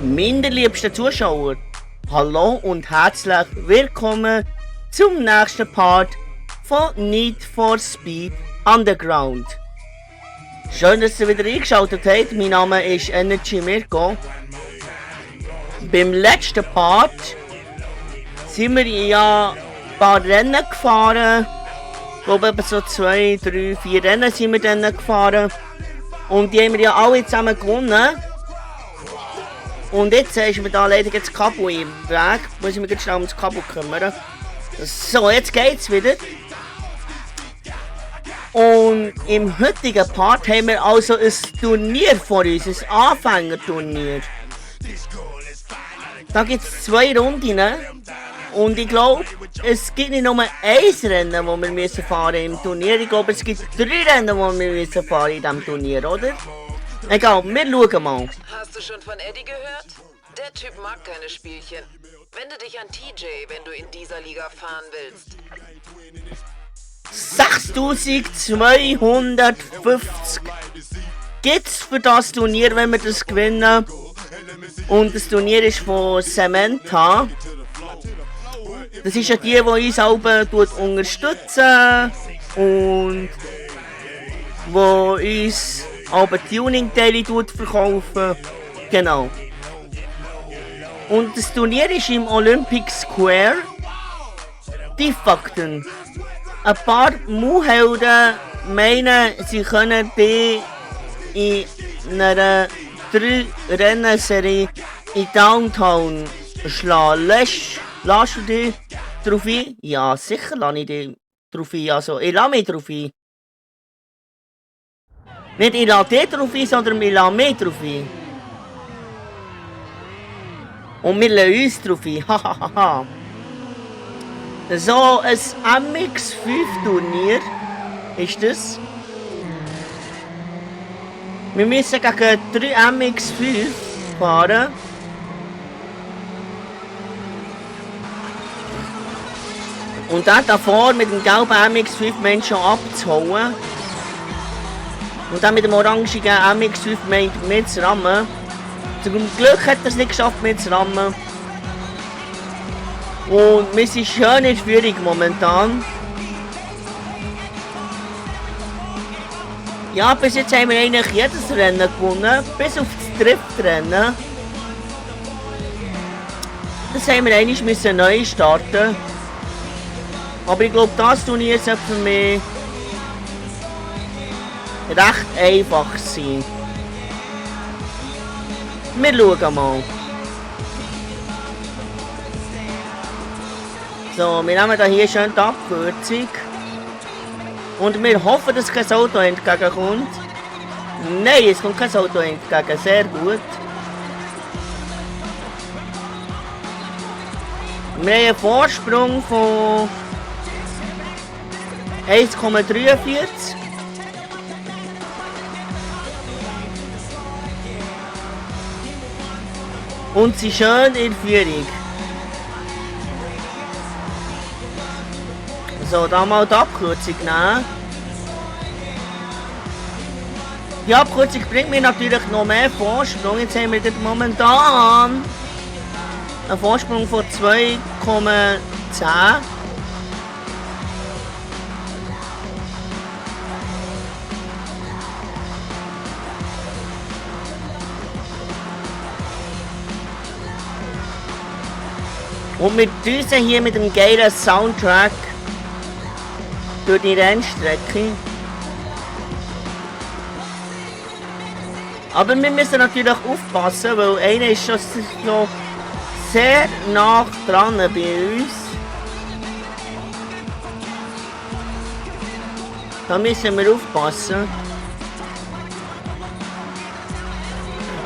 Meine liebsten Zuschauer, hallo und herzlich willkommen zum nächsten Part von Need for Speed Underground. Schön, dass ihr wieder eingeschaltet habt. Mein Name ist Energy Mirko. Beim letzten Part sind wir ja ein paar Rennen gefahren. Ich glaube, etwa so 2, 3, 4 Rennen sind wir dann gefahren. Und die haben wir ja alle zusammen gewonnen. Und jetzt ist mir da leider das Kabel im Weg. Muss ich mich jetzt schnell um das Kabel kümmern. So, jetzt geht's wieder. Und im heutigen Part haben wir also ein Turnier vor uns, ein Anfängerturnier. Da gibt es 2 Runden. Und ich glaube, es gibt nicht nur ein Rennen, das wir müssen fahren im Turnier. Ich glaube, es gibt 3 Rennen, die wir müssen fahren in diesem Turnier, oder? Egal, wir schauen mal. Hast du schon von Eddie gehört? Der Typ mag keine Spielchen. Wende dich an TJ, wenn du in dieser Liga fahren willst. 6250 gibt's für das Turnier, wenn wir das gewinnen. Und das Turnier ist von Samantha. Das ist ja die uns auch unterstützen und wo uns aber Tuning-Teile verkaufen. Genau. Und das Turnier ist im Olympic Square. Die Fakten. Ein paar Mu-Helden meinen, sie können die in einer 3-Rennen-Serie in Downtown schlagen. Lässt du dich drauf ein? Ja, sicher lasse ich dich drauf ein. Also, ich lasse mich drauf ein. Nicht ich lasse dich drauf ein, sondern ich lasse mich drauf ein. Und wir lassen uns drauf ein. Hahaha. So, ein MX5-Turnier ist das. Wir müssen gegen 3 MX5 fahren. Und dann davor mit dem gelben MX5 Menschen abzuhauen. Und dann mit dem orangigen MX5 mitzurammen. Zum Glück hat er es nicht geschafft mitzurammen. Und wir sind schön in Führung momentan. Ja, bis jetzt haben wir eigentlich jedes Rennen gewonnen. Bis auf das Driftrennen. Das haben wir eigentlich neu starten. Aber ich glaube, das Turnier sollte für mich recht einfach sein. Wir schauen mal. So, wir nehmen hier schön die Abkürzung. Und wir hoffen, dass kein Auto entgegenkommt. Nein, es kommt kein Auto entgegen. Sehr gut. Wir haben einen Vorsprung von 1,43. Und sie schön in Führung. So, da mal die Abkürzung nehmen. Die Abkürzung bringt mir natürlich noch mehr Vorsprung. Jetzt haben wir momentan einen Vorsprung von 2,10. Und wir düsen hier mit dem geilen Soundtrack durch die Rennstrecke. Aber wir müssen natürlich aufpassen, weil einer ist schon so sehr nah dran bei uns. Da müssen wir aufpassen.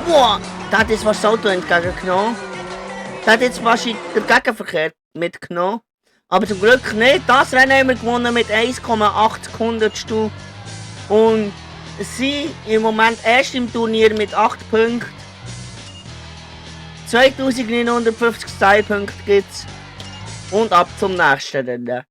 Boah, da hat jetzt was das Auto entgegengenommen. Der hat jetzt wahrscheinlich den Gegenverkehr mitgenommen. Aber zum Glück nicht. Das Rennen haben wir gewonnen mit 1,8 Sekundenstunden. Und sie im Moment erst im Turnier mit 8 Punkten. 2950 Stylepunkte gibt's. Und ab zum nächsten Rennen.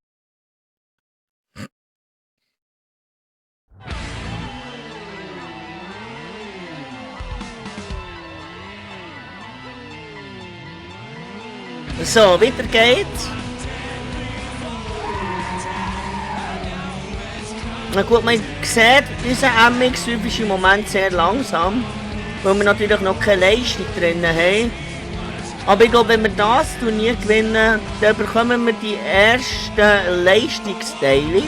So, weiter geht's. Na gut, man sieht, unser MX-5 ist im Moment sehr langsam, weil wir natürlich noch keine Leistung drin haben. Aber ich glaube, wenn wir das Turnier gewinnen, dann bekommen wir die ersten Leistungsteile.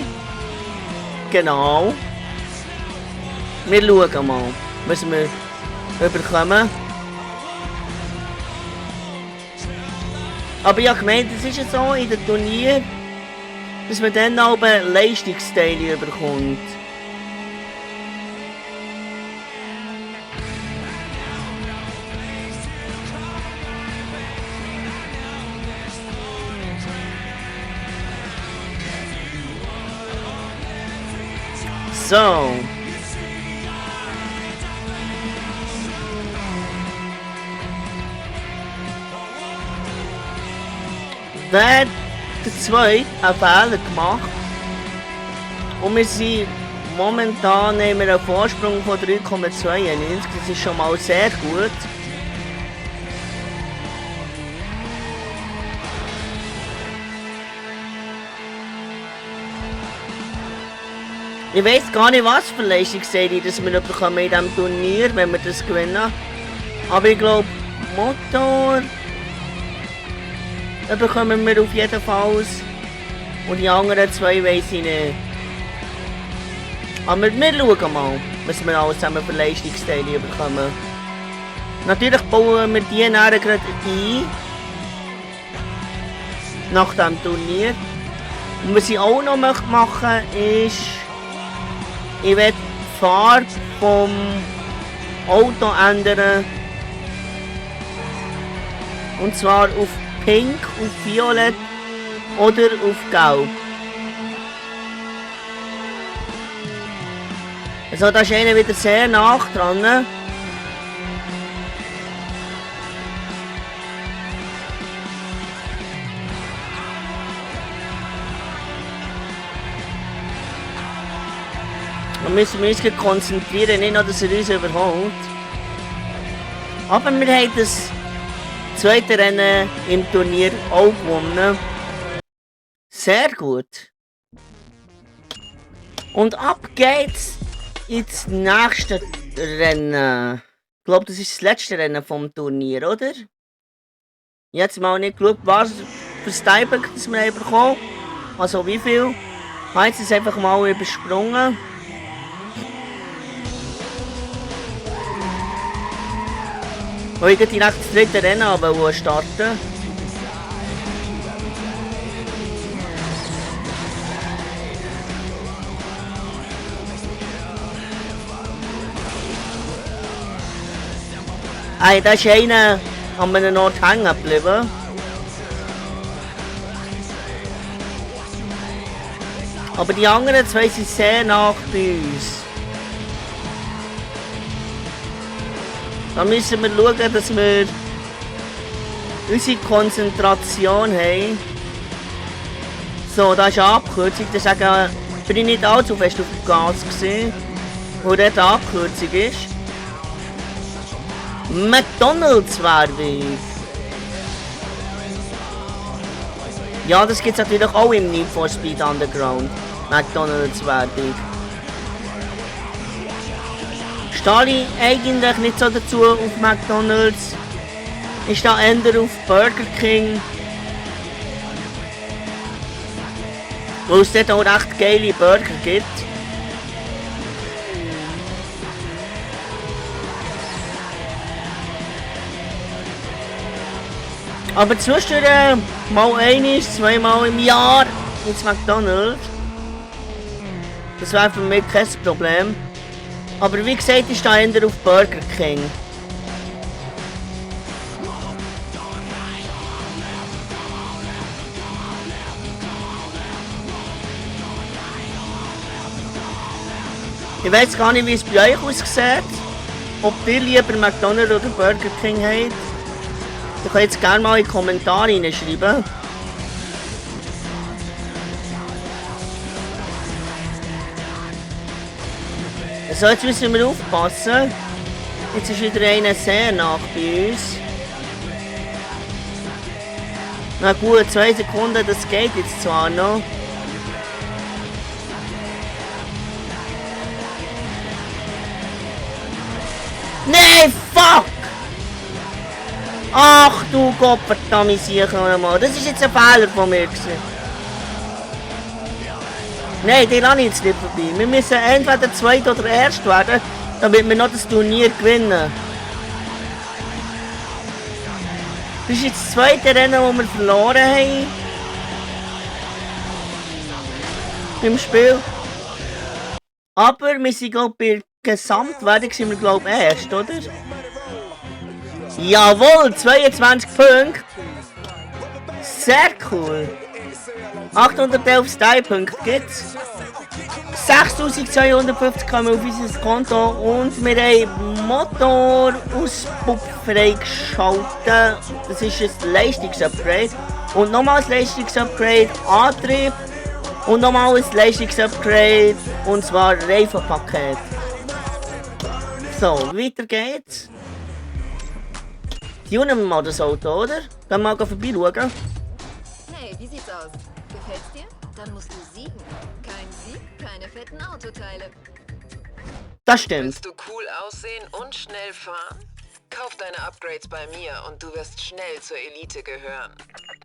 Genau. Wir schauen mal, was wir bekommen. Aber ich habe gemeint, es ist ja so in den Turnier, dass man dann auch Leistungsteile bekommt. So. Der hat der zweite einen Fehler gemacht. Und wir sind momentan haben wir einen Vorsprung von 3,92. Das ist schon mal sehr gut. Ich weiß gar nicht, was für Leistungsserie das wir bekommen in diesem Turnier, wenn wir das gewinnen. Aber ich glaube, Motor da bekommen wir auf jeden Fall. Und die anderen zwei weiss ich nicht. Aber wir schauen mal, was wir alles zusammen für Leistungsteile bekommen. Natürlich bauen wir die nachher gerade ein. Nach dem Turnier. Und was ich auch noch machen möchte, ist, ich werde die Farbe vom Auto ändern. Und zwar auf Pink, auf Violett oder auf Gelb. Also da ist einer wieder sehr nah dran. Da müssen wir uns konzentrieren, nicht nur, dass er uns überholt. Aber wir haben das zweite Rennen im Turnier auch gewonnen. Sehr gut. Und ab geht's ins nächste Rennen. Ich glaube, das ist das letzte Rennen vom Turnier, oder? Jetzt mal nicht geschaut, was für Stylepunkte wir haben bekommen. Also wie viel. Ich habe jetzt einfach mal übersprungen. Ich wollte direkt das dritte Rennen starten. Hey, da ist einer an einem Ort hängen geblieben. Aber die anderen zwei sind sehr nah bei uns. Da müssen wir schauen, dass wir unsere Konzentration haben. So, da ist eine Abkürzung. Das bin ich nicht allzu fest auf dem Gas gesehen, wo dort die Abkürzung ist. McDonald's Werbung. Ja, das gibt es natürlich auch im Need for Speed Underground. McDonald's Werbung. Stehe ich eigentlich nicht so dazu auf McDonald's. Ich stehe eher auf Burger King. Wo es dort auch recht geile Burger gibt. Aber zwischendurch mal einiges, zweimal im Jahr ins McDonald's. Das wäre für mich kein Problem. Aber wie gesagt, ich stehe eher auf Burger King. Ich weiß gar nicht, wie es bei euch aussieht. Ob ihr lieber McDonald's oder Burger King habt. Ihr könnt jetzt gerne mal in die Kommentare hineinschreiben. So, jetzt müssen wir aufpassen. Jetzt ist wieder einer sehr nach bei uns. Na gut, 2 Sekunden, das geht jetzt zwar noch. Nein, fuck! Ach du Gott, verdammt, sicher mal. Das ist jetzt ein Fehler von mir gewesen. Nein, die lasse ich jetzt nicht vorbei. Wir müssen entweder zweit oder erst werden, damit wir noch das Turnier gewinnen. Das ist jetzt das zweite Rennen, das wir verloren haben. Im Spiel. Aber wir sind, glaube ich, bei Gesamtwertung sind wir, glaube ich, erst, oder? Jawohl, 22 Punkte. Sehr cool. 811 Style-Punkte gibt's. 6250 kommen auf unser Konto und wir haben Motorauspuff freigeschaltet. Das ist ein Leistungsupgrade. Und nochmal ein Leistungsupgrade, Antrieb. Und nochmal ein Leistungsupgrade, und zwar Reifenpaket. So, weiter geht's. Tunen wir mal das Auto, oder? Gehen wir mal vorbeischauen. Hey, wie sieht's aus? Gefällt's dir? Dann musst du siegen. Kein Sieg, keine fetten Autoteile. Das stimmt. Willst du cool aussehen und schnell fahren? Kauf deine Upgrades bei mir und du wirst schnell zur Elite gehören.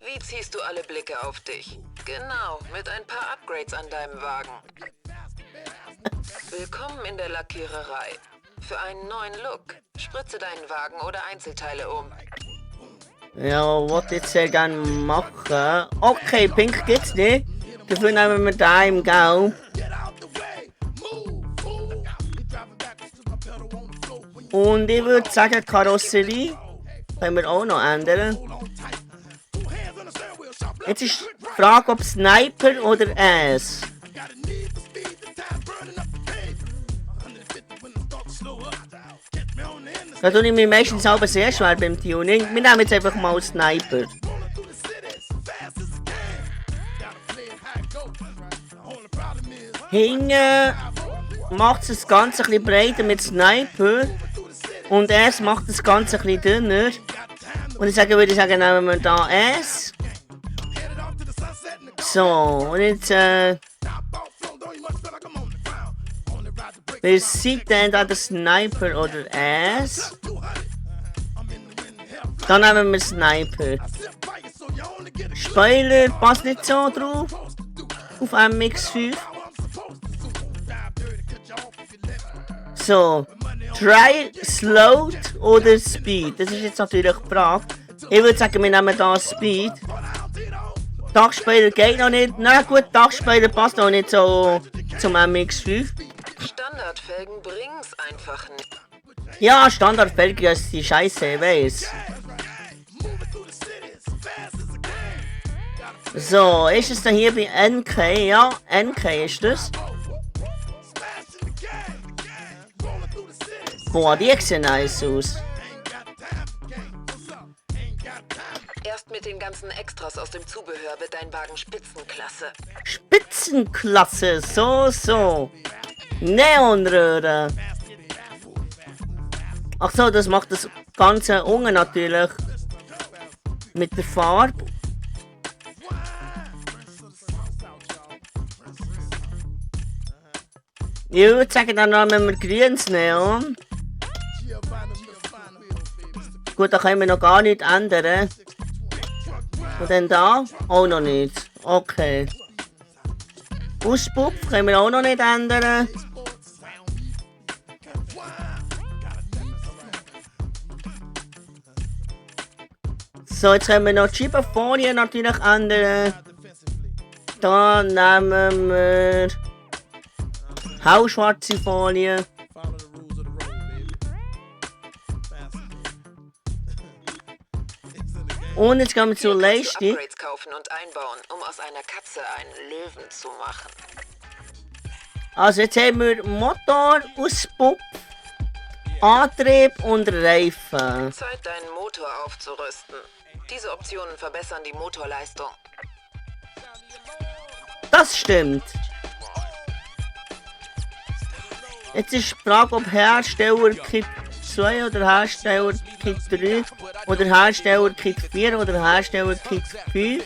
Wie ziehst du alle Blicke auf dich? Genau, mit ein paar Upgrades an deinem Wagen. Willkommen in der Lackiererei. Für einen neuen Look. Spritze deinen Wagen oder Einzelteile um. Ja, wollte ich jetzt sehr gerne machen. Okay, Pink gibt's nicht. Dafür nehmen wir da im Gelb. Und ich würde sagen, Karosserie können wir auch noch ändern. Jetzt ist die Frage, ob Sniper oder Ass. Da tue ich mir meistens aber sehr schwer beim Tuning. Wir nehmen jetzt einfach mal Sniper. Hinten macht es das Ganze ein bisschen breiter mit Sniper. Und S macht das Ganze ein bisschen dünner. Und ich würde sagen, nehmen wir da S. So, und jetzt wir sieht entweder Sniper oder S. Dann nehmen wir Sniper. Spoiler passt nicht so drauf. Auf MX5. So. Try, Slowed oder Speed? Das ist jetzt natürlich die Frage. Ich würde sagen, wir nehmen da Speed. Dachspeiler geht noch nicht. Na gut, Dachspeiler passt auch nicht so zum MX5. Standardfelgen bringen's einfach nicht. Ja, Standardfelgen ist die Scheiße, ich weiß. So, ist es dann hier bei NK? Ja, NK ist das. Boah, die sehen nice aus. Erst mit den ganzen Extras aus dem Zubehör wird dein Wagen Spitzenklasse. Spitzenklasse, so. Neonröhre. Ach so, das macht das Ganze unten natürlich. Mit der Farbe. Ich würde sagen, dann nehmen wir grünes Neon. Gut, da können wir noch gar nicht ändern. Und dann da? Auch noch nicht. Okay. Auspuff können wir auch noch nicht ändern. So, jetzt können wir noch die Scheibenfolie natürlich ändern. Da nehmen wir hauschwarze Folie. Und jetzt gehen wir zur Leistung. Upgrades kaufen und einbauen, um aus einer Katze einen Löwen zu machen. Also jetzt haben wir Motorauspuff. Antrieb und Reifen. Zeit, deinen Motor aufzurüsten. Diese Optionen verbessern die Motorleistung. Das stimmt. Jetzt ist die Frage, ob Hersteller Kit 2 oder Hersteller Kit 3 oder Hersteller Kit 4 oder Hersteller Kit 5.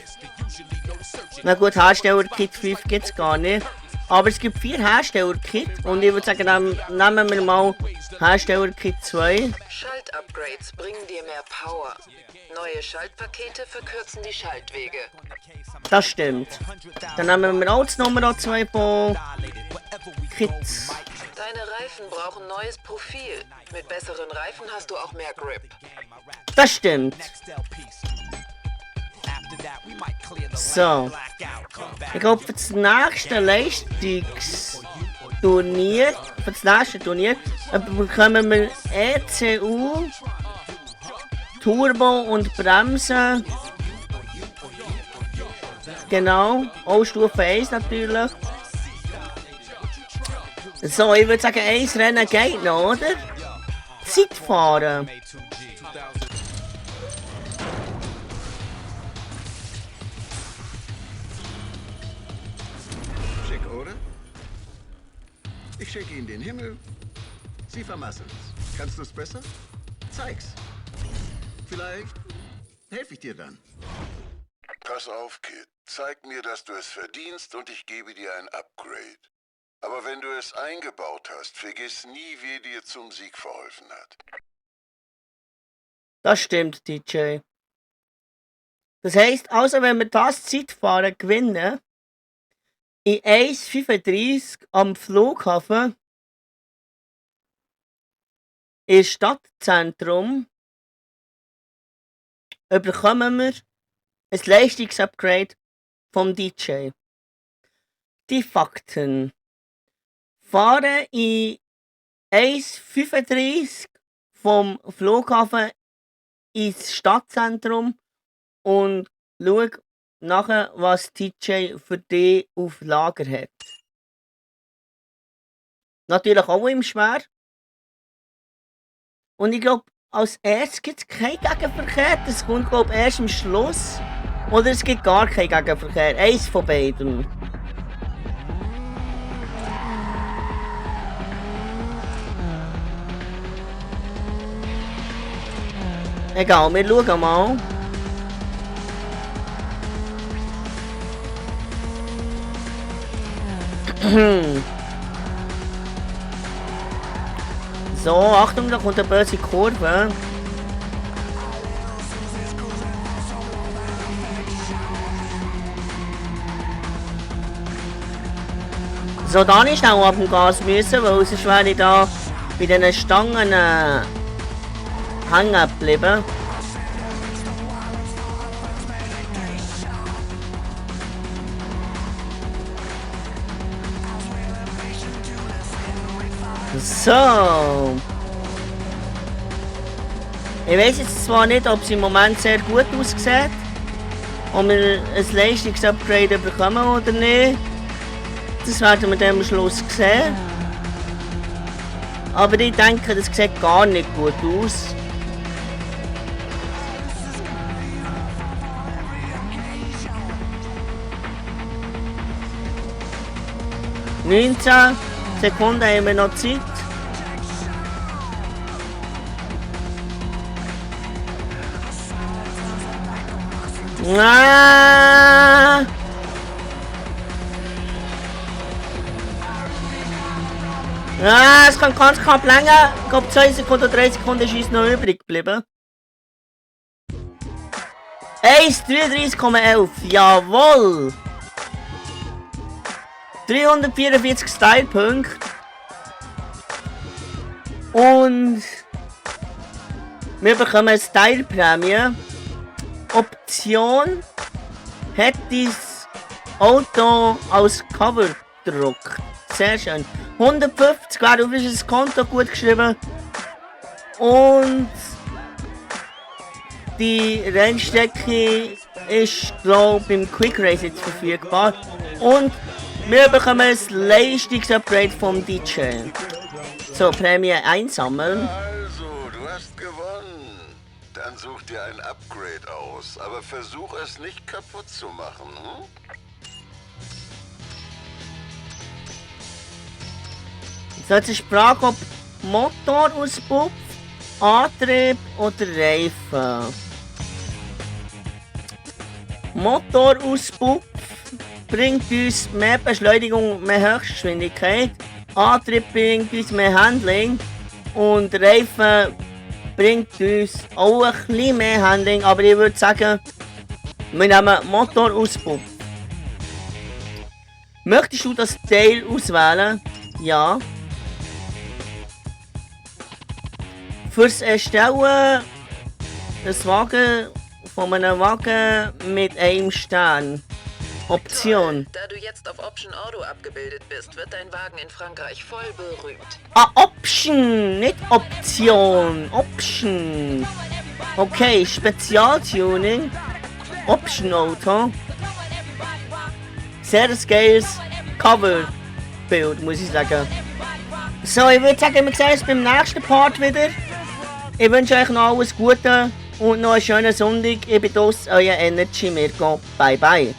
Na gut, Hersteller Kit 5 gibt es gar nicht. Aber es gibt 4 Hersteller-Kit und ich würde sagen, dann nehmen wir mal Hersteller-Kit 2. Schaltupgrades bringen dir mehr Power. Neue Schaltpakete verkürzen die Schaltwege. Das stimmt. Dann nehmen wir auch das Nummer 2 von Kits. Deine Reifen brauchen neues Profil. Mit besseren Reifen hast du auch mehr Grip. Das stimmt. So. Ich glaube, für das nächste Leistungsturnier, bekommen wir ECU, Turbo und Bremsen. Genau, auch Stufe 1 natürlich. So, ich würde sagen, 1 Rennen geht noch, oder? Zeitfahren. Schick, oder? Ich schicke Ihnen den Himmel. Sie vermasseln es. Kannst du es besser? Zeig's. Vielleicht helfe ich dir dann. Pass auf, Kid. Zeig mir, dass du es verdienst und ich gebe dir ein Upgrade. Aber wenn du es eingebaut hast, vergiss nie, wer dir zum Sieg verholfen hat. Das stimmt, DJ. Das heisst, also wenn wir das Zeitfahren gewinnen, in 1,35 am Flughafen, im Stadtzentrum, bekommen wir ein Leistungsupgrade vom DJ. Die Fakten. Fahren in 1,35 vom Flughafen ins Stadtzentrum und schau nachher, was DJ für dich auf Lager hat. Natürlich auch im Schwer. Und ich glaube, als erstes gibt es keinen Gegenverkehr. Das kommt, glaube ich, erst am Schluss. Oder es gibt gar keinen Gegenverkehr. Eins von beiden. Egal, wir schauen mal. So, Achtung, da kommt eine böse Kurve. So, da nicht auch ab dem Gas müssen, weil sonst wäre ich da bei diesen Stangen hängen geblieben. So. Ich weiß jetzt zwar nicht, ob es im Moment sehr gut aussieht, ob wir ein Leistungsupgrade bekommen oder nicht. Das werden wir dann am Schluss sehen. Aber ich denke, das sieht gar nicht gut aus. Sekunden haben wir noch Zeit. Es kann ganz knapp länger. Ich glaube 2 Sekunden oder 3 Sekunden ist uns noch übrig geblieben. 1,33,11. Jawohl! 344 Style-Punkte. Und wir bekommen eine Style-Prämie. Option hat das Auto als Cover gedruckt. Sehr schön. 150 wäre auf unser Konto gut geschrieben. Und die Rennstrecke ist, glaube ich, im Quick Race jetzt verfügbar. Und wir bekommen ein Leistungsupgrade vom DJ. So, Prämie einsammeln. Also, du hast gewonnen. Dann such dir ein Upgrade aus, aber versuch es nicht kaputt zu machen. Hm? So, jetzt ist die Frage, ob Motorauspuff, Antrieb oder Reifen. Motorauspuff bringt uns mehr Beschleunigung, mehr Höchstgeschwindigkeit. Antrieb bringt uns mehr Handling. Und Reifen bringt uns auch ein bisschen mehr Handling. Aber ich würde sagen, wir nehmen Motorauspuff. Möchtest du das Teil auswählen? Ja. Fürs Erstellen des Wagen von einem Wagen mit einem Stern. Option. Da du jetzt auf Option Auto abgebildet bist, wird dein Wagen in Frankreich voll berühmt. Ah, Option, nicht Option. Option. Okay, Spezialtuning. Option Auto. Sehr geiles Coverbild, muss ich sagen. So, ich würde sagen, wir sehen uns beim nächsten Part wieder. Ich wünsche euch noch alles Gute und noch einen schönen Sonntag. Ich bin das, euer Energy Mirko. Bye bye.